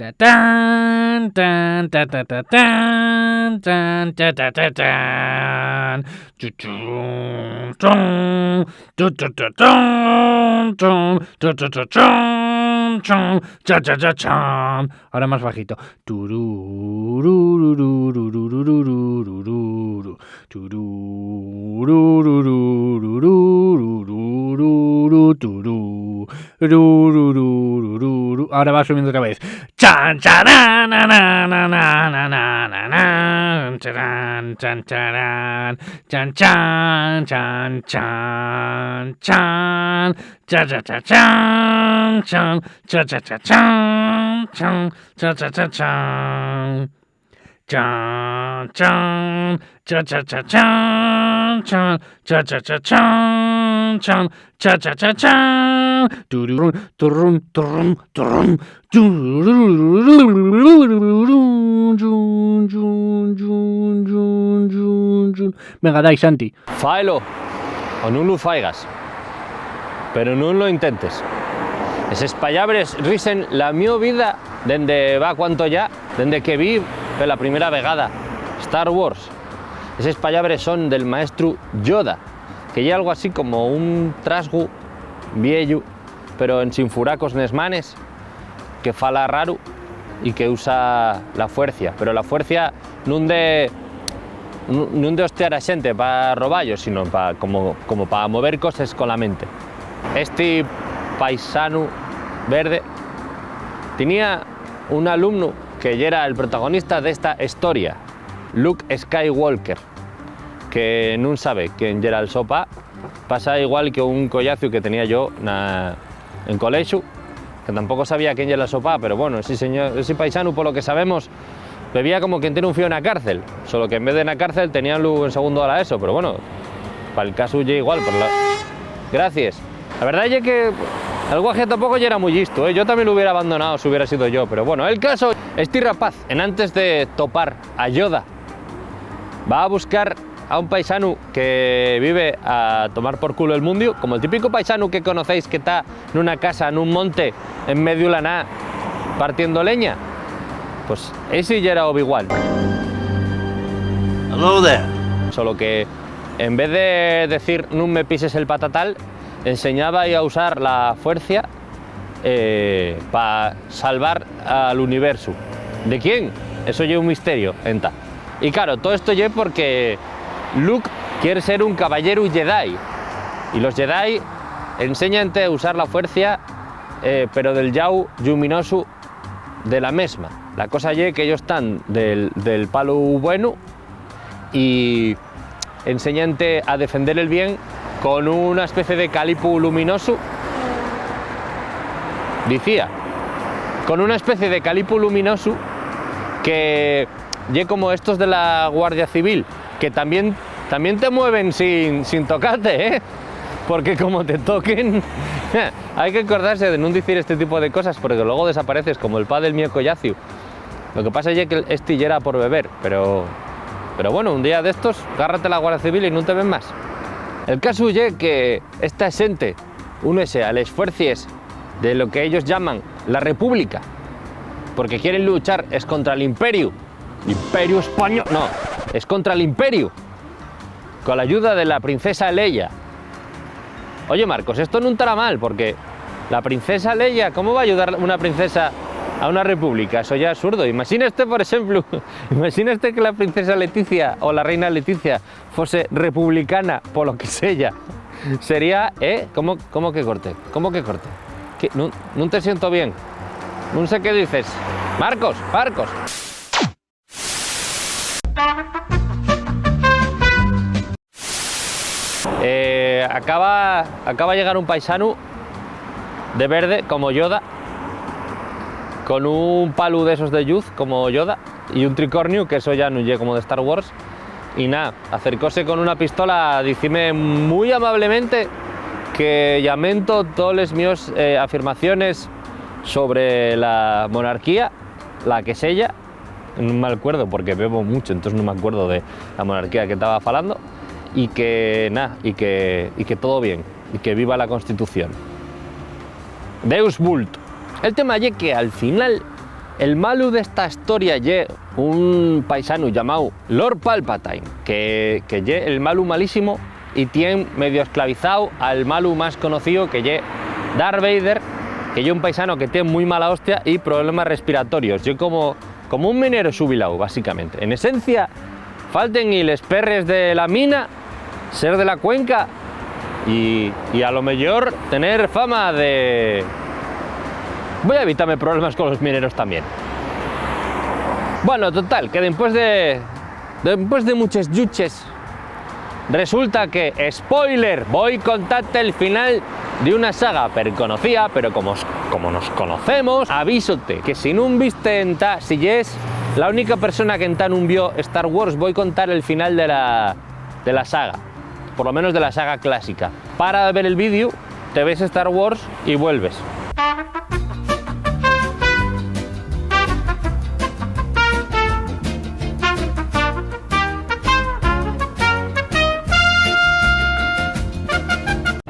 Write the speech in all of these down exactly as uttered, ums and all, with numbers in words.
Taratatán, tan, tatatatán, tan, tatatatán. Chu, chun, chun, chu, chu, chu, chun, chun, chu, chu, chu, chun, chun, cha, cha, cha, chan. Ahora más bajito. Turururururururururu. Tururururururururu. Tururururururu. Ahora va subiendo otra vez. Chan, charan, na, na, na, na, na, na, na, na, charan, chan, charan, chan, chan, chan, chan, chan, cha, cha, cha, chan, chan, cha, cha, cha, chan, chan, cha, cha, cha, chan. Chan, chan, cha, cha, cha, chan, chan, cha, cha, cha, chan, chan, cha, cha, cha, chan. Tururun, tururun, tururun, tururun. Tururun, chun, chun, chun. Venga, dai, Santi. Faelo o nun lu faigas, pero nun lo intentes. Eses pallabres rixen la mio vida dende va cuánto yá, dende que vi pela primera vegada Star Wars. Eses pallabres son del maestru Yoda, que ye algo así como un trasgu vieyu, pero ensin furacos nes manes, que fala raru y que usa la fuercia, pero la fuercia nun de, nun de hostiar a xente pa roballos, sino pa, como, como pa mover coses con la mente. Esti paisanu verde tenía un alumnu que yera el protagonista d'esta historia, Luke Skywalker, que nun sabe quién yera el so pa. Pasa igual que un collaciu que tenía yo na, en colexu, que tampoco sabía quién yera el so pa, pero bueno, esi señor, esi paisanu, polo que sabemos, bebía como quien tiene un fío na cárcel, solo que en vez de na cárcel teníanlu en segundo a la eso, pero bueno, pal casu ye igual, por la... Gracies. La verdá ye que el guaje tampoco yera muy llistu, ¿eh? Yo también lo hubiera abandonado si hubiera sido yo, pero bueno, el caso, esti rapaz, enantes de topar a Yoda, va a buscar a un paisanu que vive a tomar por culo el mundiu, como el típico paisanu que conocéis que ta nuna casa, nun monte, en mediu la nada, partiendo leña. Pues esi yera Obi-Wan. Hello there. Solo que, en vez de decir "nun me pises el patatal", enseñaba a usar la fuercia, eh, pa salvar al universu. ¿De quién? Eso ye un misterio, enta. Y claro, todo esto ye porque Luke quiere ser un caballeru Jedi. Y los Jedi enseñante a usar la fuercia, eh, pero del llau lluminosu de la mesma. La cosa ye que ellos están del, del palu bueno y enseñante a defender el bien con una especie de calipu luminosu. Dicía, con una especie de calipu luminosu que ye como estos de la Guardia Civil, que también, también te mueven sin, sin tocarte, ¿eh? Porque como te toquen, hay que acordarse de nun dicir este tipo de cosas, porque luego desapareces como el pa del mio collaciu. Lo que pasa ye que esti yera por beber, pero, pero bueno, un día d'estos, gárrate la Guardia Civil y nun te ven más. El casu ye que esta xente únese a les fuercies de lo que ellos llaman la República, porque quieren luchar escontra l'Imperiu. Imperiu español, no, escontra l'Imperiu, con la ayuda de la princesa Leia. Oye, Marcos, esto nun tará mal, porque la princesa Leia, ¿cómo va a ayudar una princesa a una república? Eso ya es absurdo. Imagínate, por ejemplo, imagínate que la princesa Leticia o la reina Leticia fose republicana, por lo que sea. Sería, ¿eh? ¿Cómo, cómo que corte? ¿Cómo que corte? ¿Qué? Nun, nun te siento bien. Nun sé qué dices. Marcos, Marcos. Eh, acaba, acaba llegar un paisanu de verde, como Yoda, con un palu de esos de lluz, como Yoda, y un tricorniu, que eso ya nun ye como de Star Wars. Y na, acercóse con una pistola a dicime muy amablemente que llamento toles mios, eh, afirmaciones sobre la monarquía, la que seya, Nun m'alcuerdo porque bebo muncho, entós nun m'alcuerdo de la monarquía que taba falando. Y que, na, y que, y que todo bien, y que viva la Constitución. Deus vultu. El tema ye que al final el malu d'esta historia ye un paisanu llamáu Lord Palpatine, que, que ye el malu malísimo y tien medio esclavizao al malu más conocío, que ye Darth Vader, que ye un paisano que tien mui mala hostia y problemas respiratorios. Ye como, como un minero xubilao, básicamente. En esencia, falten-y les perres de la mina, ser de la cuenca y, y a lo mellor tener fama de... Voi a evitame problemas con los mineros tamién. Bueno, total, que dempués de, dempués de muches lluches, resulta que, spoiler, voi contarte el final d'una saga perconocía, pero como, s-, como nos conocemos, avísote que si nun viste entá, si yes la única persona que entá nun vio Star Wars, voi contar el final de la, de la saga, por lo menos de la saga clásica. Para de ver el vídeo, te ves Star Wars y vuelves.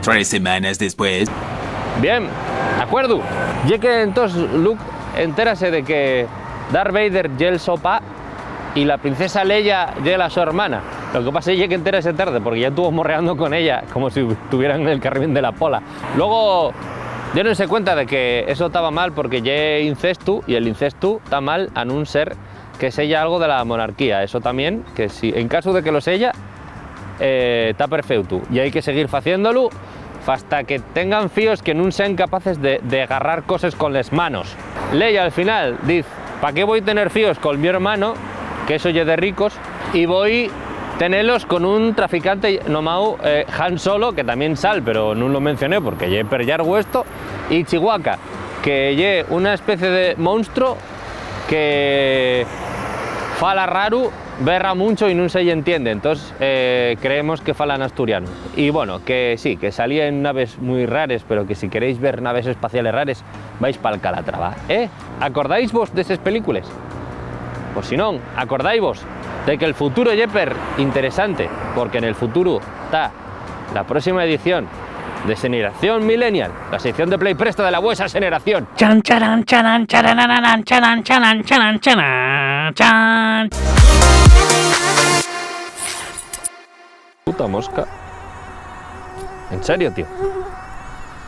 Tres semanas después. Bien, acuerdu. Ye que entós Luke entérase de que Darth Vader ye el so pa y la princesa Leia ye la so hermana. Lo que pasa ye que entérase tarde, porque ya estuvo morreando con ella, como si estuvieran en el carril de la pola. Luego, diéronse cuenta de que eso taba mal porque ye incestu, y el incestu ta mal a nun ser que seya algo de la monarquía. Eso tamién, que si, en casu de que lo seya, eh, ta perfeutu. Y hai que seguir faciéndolu fasta que tengan fíos que nun sean capaces de, de garrar coses con les manos. Leia, al final, diz: "Pa qué voi tener fíos col mio hermano, que eso ye de ricos, y voi tenelos con un traficante nomáu, eh, Han Solo", que tamién sal, pero nun lo mencioné porque ye per llargu esto, y Chewbacca, que ye una especie de monstruo que fala raru, berra muncho y nun se lle entiende, entós, eh, creemos que fala n'asturianu. Y bueno, que sí, que salíen naves mui rares, pero que si queréis ver naves espaciales rares, vais pal Calatrava, ¿eh? ¿Acordáisvos d'eses películes? Pos si non, acordáivos de que el futuro ye per interesante, porque nel futuro ta la próxima edición de Xeneración Millennial, la sección de Play Presta de la vuesa xeneración. Chan, charan, charan, charan, charan, charan, charan, charan, charan, chan. Puta mosca. En serio, tío.